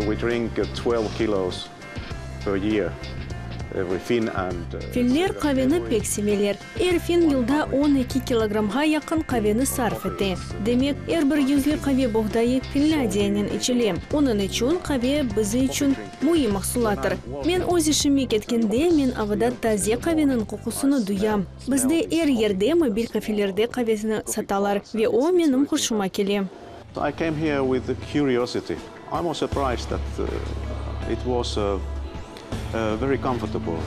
We drink 12 kilos per year, every Finn and. Finler qaveni pek seveler. Er fin yılda 12 kilogrammğa yaqın qaveni sarf ete. Demek, er bir yüzli qave boğdayı Finlândiyanen içile. Onıñ içün qave bizi içün müim mahsulattır. Men öz işime ketkende, men avada taze qaveniñ qoqusını duyam. Bizde er yerde mobil kafelerde qaveni satalar ve o menim hoşuma kele. I came here with the curiosity. I was surprised that it was very comfortable.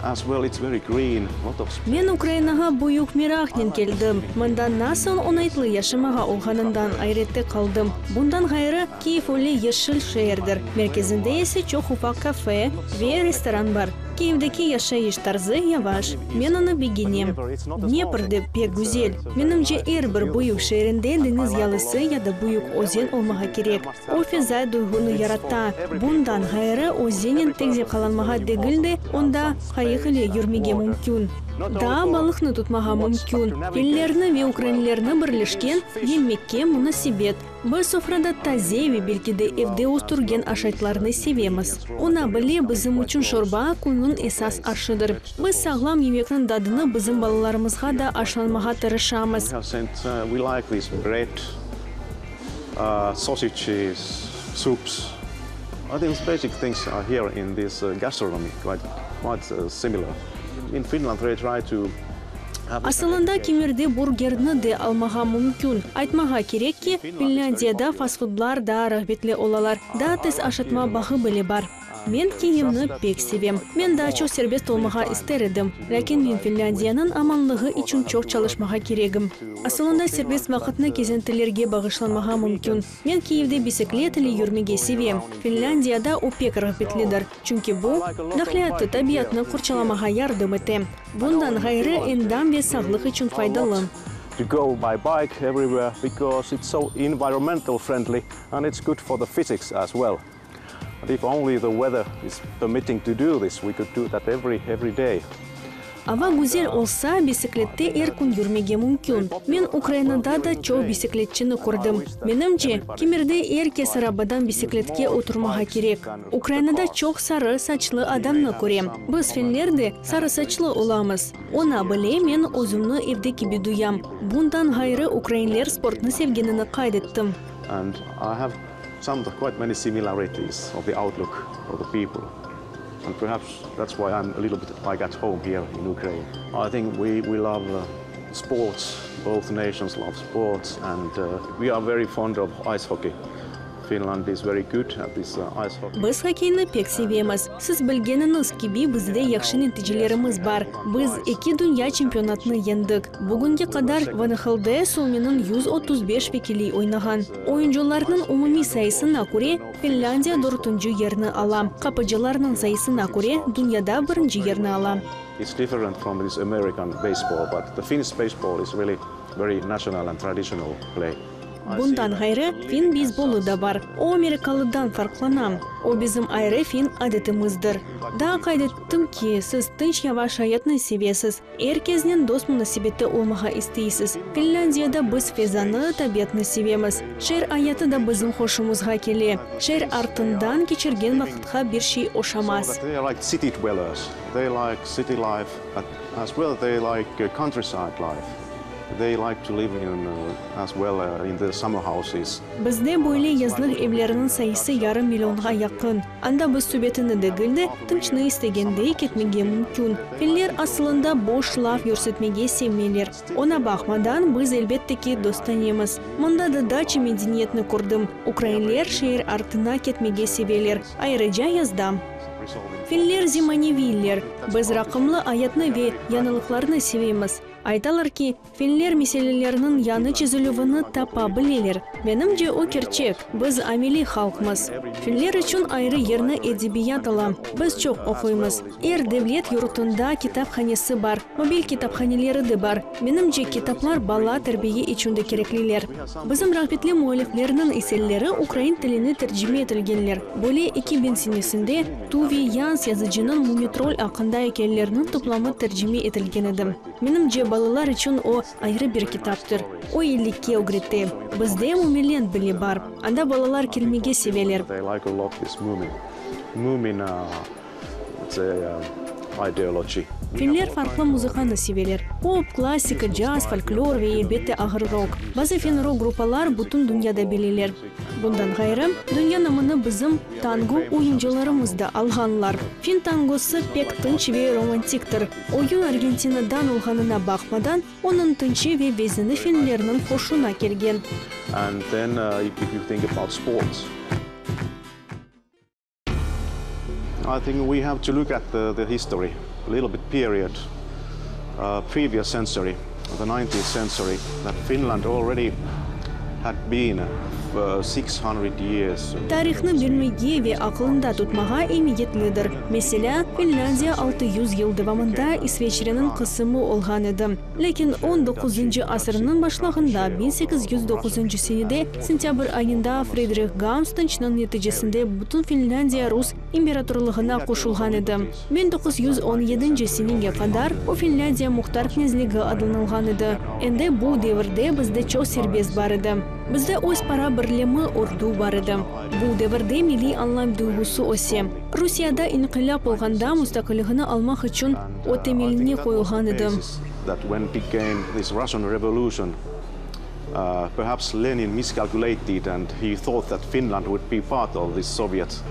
As well it's very green, lot of space. Men Ukrainağa büyük meraqnen keldim. Mında nasıl oñaytlı yaşamağa olğanından ayrette qaldım. Bundan ğayrı, Kiyev öyle yeşil şeerdir, merkezinde ise çoq ufaq kafe ve restoran bar. Kiyevdeki yaşayış tarzı yavaş, men onı begenem. Dnepr de pek güzel. Menimce, er bir büyük şeerinde deñiz yalısı ya da büyük özen olmağa kerek. O feza duyğunı yarata. Bundan ğayrı, özennen tek zevqalanmağa degil de, onda qayıq ile yürmege mümkün. Daa balıqnı tutmağa mümkün. Finlerni ve ukrainlerni birleşken yemekke munasebet. Biz sofrada taze ve belki de evde östürgen aşaytlarnı sevemiz. Oña bile bizim içün şorba künniñ esas aşıdır. Biz sağlam yemekniñ dadını bizim balalarımızğa da aşlanmağa tırışamız. Asılında kimerde burgerni de almağa mümkün. Aytmağa kerek ki, Finlândiyada fastfudlar daa rağbetli olalar, daa tez aşatma bağı bile bar. Men Kiyevni pek sevem. Men daa çoq serbest olmağa ister edim, lâkin men Finlândiyanıñ amanlığı içün çoq çalışmağa keregim. Asılında serbest vaqıtnı kezintilerge bağışlanmağa mümkün. Men Kiyevde bisiklet ile yürmege sevem. Finlândiyada o pek rağbetlidir, çünki bu, naqliyatı, tabiatnı qorçalamağa yardım ete. Bundan ğayrı, endam ve sağlıq içün faydalı. To go by bike everywhere because it's so environmental friendly and it's good for the physics as well. And if only the weather is permitting to do this, we could do that every every day. Ava güzel olsa, bisiklette er kün yürmege mümkün. Men Ukrainada da çoq bisikletçini kördim. Menimce, kimerde er kes arabadan bisikletke oturmağa kerek. Ukrainada çoq sarı saçlı adamnı körem. Biz, finler de, sarı saçlı olamız. Oña bile men özümni evde kibi duyam. Bundan ğayrı, ukrainler sportnı sevgenini qayd ettim. And I have some quite many similarities of the outlook of the people. And perhaps that's why I'm a little bit like at home here in Ukraine. I think we we love sports, both nations love sports, and we are very fond of ice hockey. Finland is very good at this ice hockey. Biz hokkeyni pek sevemiz. Siz bilgeniñiz kibi, bizde yahşı neticelerimiz bar. Biz eki dünya çempionatını yeñdik. Bugünge qadar VNHLde Suomeniñ 135 vekili oynağan. Oyuncılarnıñ umumiy sayısına köre, Finlândiya dörtünci yerni ala, qapıcılarnıñ sayısına köre, dünyada birinci yerni ala. It's different from this American baseball, but the Finnish baseball is really very national and traditional play. Bundan ğayrı, fin beysbolı da bar. O, amerikalıdan farqlana. O, bizim ayrı fin adetimizdir. Daa qayd ettim ki, siz tınç yavaş ayatnı sevesiz, er kesnen dost munasebette olmağa isteysiz. Finlândiyada biz fezanı, tabiatnı sevemiz. Şeer ayatı da bizim hoşumuzğa kele. Şeer artından keçirgen vaqıtqa bir şey oşamaz. They like city dwellers, they like city life, but as well they like countryside life. They like to live in as well in the summer houses. Bizde böyle yazlıq evleriniñ sayısı yarım millionğa yaqın. Anda biz subetini degil de, tınçnı istegende ketmege mümkün. Finler asılında boş laf yürsetmege sevmeyler. Oña baqmadan, biz, elbette ki, dostanemiz. Mında da daça medeniyetini kördim. Ukrainler şeer artına ketmege seveler, ayrıca yazda. Finler zemaneviyler. Biz raqamlı ayatnı ve yañılıqlarnı sevemiz. Aytalar ki, finler meselelerniñ yañı çezilüvini tapa bileler. Menimce, o kerçek, biz ameliy halqmız. Finler içün ayrı yerni edebiyat ala. Biz çoq oquymız. Er devlet yurtunda kitaphanesi bar, mobil kitaphaneleri de bar. Menimce, kitaplar bala terbiye içün de kerekliler. Bizim rağbetli müelliflerniñ eserleri ukrain tiline tercime etilgenler. Böyle 2000 senesinde Tuvi Yans yazıcınıñ Mumitrol aqqında ikâyeleriniñ toplamı tercime etilgen edi. Menimce, balalar. Balalar içün o, ayrı bir kitaptır. O, eyilikke ögrete. Bizde Mumiland bile bar. Anda balalar kelmege seveler. Finler farqlı muzıkanı seveler, pop, klassika, caz, folklor ve, elbette, ağır rok. Bazı fin rok-gruppalar bütün dünyada belliler. Bundan ğayrı, dünya namını bizim tango oyuncılarımız da alğanlar. Fin tangosı pek tınç ve romantiktir. Oyun Argentinadan olğanına baqmadan, onıñ tınçı ve vezini finlerniñ hoşuna kelgen. I think we have to look at the, the history, a little bit period, previous century, the 19th century, that Finland already had been 600 years. Tarihnı bilmege ve aqılında tutmağa emiyetlidir. Meselâ, Finlândiya 600 yıl devamında İsveçreniñ qısımı olğan edi. Lâkin on doquzıncı asırnıñ başlağında, 1809 senede sentâbr ayında Fridrih Gamstınçnıñ neticesinde bütün Finlândiya Rus imperatorlığına qoşulğan edi. 1917 senege qadar o Finlândiya Muhtar Knâzligi adlanılğan edi. Endi bu devirde bizde çoq serbest bar edi. Bizde öz para birlemi, ordu bar edi. Bu devirde milliy añlam duyğusı öse. Rusiyada inqilâp olğanda mustaqilligini almaq içün o temeline qoyulğan edi. That when became this Russian revolution, perhaps Lenin miscalculated and he thought that Finland would be part of this Soviet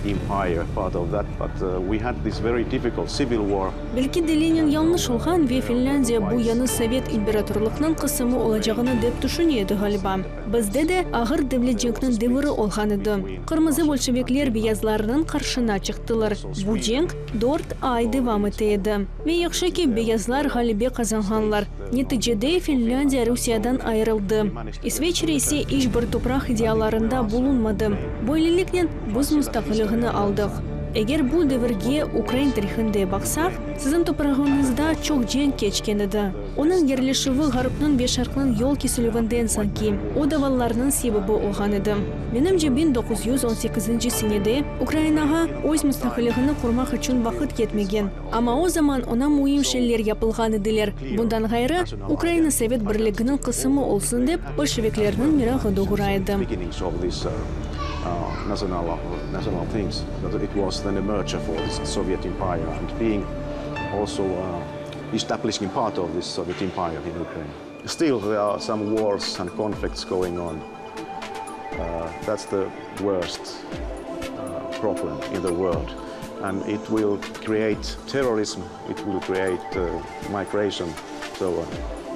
empire, part of that, but we had this very difficult civil war. Belki de Lenin yañlış olğan ve Finlândiya bu yañı sovet imperatorlıqnıñ qısımı olacağını dep tüşüne edi ğaliba. Bizde de ağır devlet cenkniñ deviri olğan edi. Qırmızı bolşevikler beyazlarnıñ qarşına çıqtılar. Bu cenk dört ay devam ete edi. Ve yahşı ki, beyazlar ğalebe qazanğanlar. Neticede Finlândiya Rusiyadan ayırıldı. İsveçre ise iç bir topraq iddialarında bulunmadı. Böyleliknen biz mustaqilligini aldıq. Eger bu devirge ukrain tarihinde baqsaq, siziñ toprağıñızda çoq cenk keçken edi. Onıñ yerleşüvi Ğarpnıñ ve Şarqnıñ yol kesilüvinden sanki, o davalarnıñ sebebi olğan edi. Menimce, 1918 senede Ukrainağa öz mustaqilligini qurmaq içün vaqıt yetmegen. Amma o zaman oña müim şeyler yapılğan ediler. Bundan ğayrı, Ukraina Sovet Birliginiñ qısımı olsun dep, bolşeviklerniñ merağı doğura edi. Still there are some wars and conflicts going on. That's the worst problem in the world. And it will create terrorism, it will create migration, so on.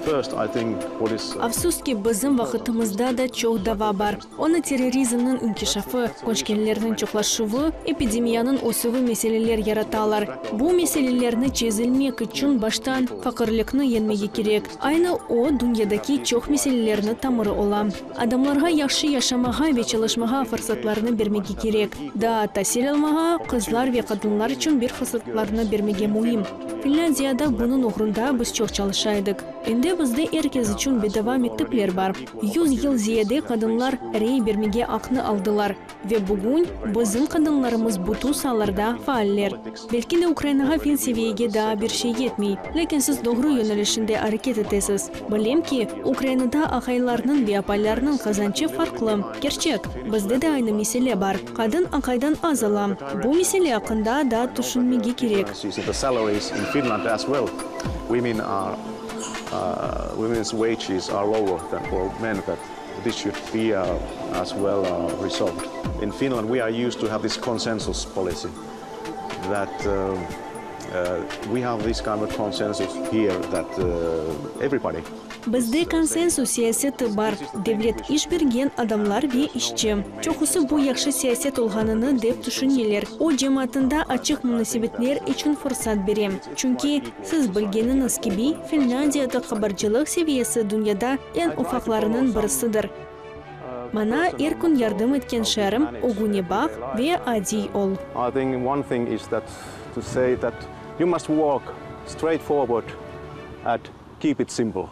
First, I think what is. Afsus ki, bizim vaqıtımızda da çoq dava bar. Onı terrorizmniñ inkişafı, köçkenlerniñ çoqlaşuvı, epidemiyanıñ ösüvi meseleler yaratalar. Bu meselelerni çezilmek içün baştan faqırlıqnı yeñmege kerek. Aynı o, dünyadaki çoq meselelerni tamırı ola. Adamlarğa yahşı yaşamağa ve çalışmağa fırsatlarnı bermege kerek. Daa tasil almağa, qızlar ve qadınlar içün bir fırsatlarnı bermege müim. Finlândiyada bunıñ oğrunda biz çoq çalışa edik. Endi bizde er kes içün bedava mektepler bar. 100 yıl ziyade qadınlar rey bermege aqnı aldılar. Ve bugün bizim qadınlarımız bütün saalarda faaller. Belki de Ukrainağa fin seviyege daa bir şey yetmey, lâkin siz doğru yönelişinde areket etesiz. Bilem ki, Ukrainada aqaylarnıñ ve apaylarnıñ qazançı farqlı. Kerçek, bizde de aynı mesele bar, qadın aqaydan az ala. Bu mesele aqqında daa tüşünmege kerek. This should be as well resolved. In Finland we are used to have this consensus policy that we have this kind of consensus here that everybody. Bizde konsensus siyaseti bar, devlet iş bergen adamlar ve işçi. Çoqusı bu yahşı siyaset olğanını dep tüşüneler. O, cemaatında açıq munasebetler içün fırsat bere. Çünki, siz bilgeniñiz kibi, Finlândiyada qabarcılıq seviyesi dünyada eñ ufaqlarınıñ birisidir. Maña er kün yardım etken şiarım, Ögüne baq ve adiy ol. I think one thing is that to say that you must walk straight forward and keep it simple.